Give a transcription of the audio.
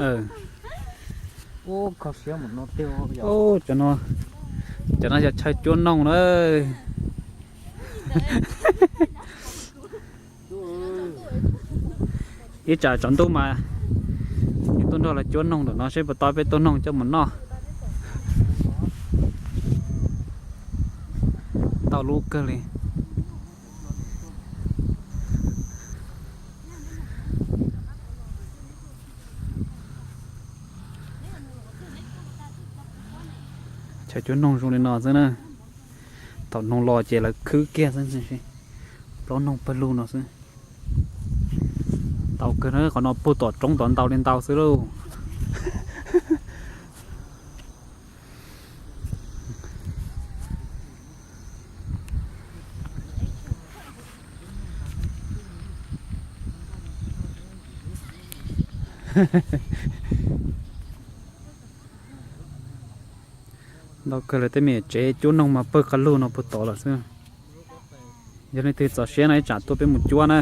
Cov no, cov no yog chaw cuab noog na. Ib tsam tsaus ntuj mas tuaj nrog lawv cuab noog ntawm no seb puas tau peb tug noog coj mus noj. Ntau lub kawg li. Chaw cuab noog zoo li no xwb na. Thaum noog los ces lawv khwb kiag xwb, plaub noog pawg lug no xwb. Ntau kawg, qhov no puag tom roob tod ntau li ntau xwb lauj. Ntau kawg, lawv tej me nyuam tsev cuab noog mas pawg qas lug no puag tod lawm xwb. Yog leej twg txaus siab no ib tsam tuaj peb mus cuab na.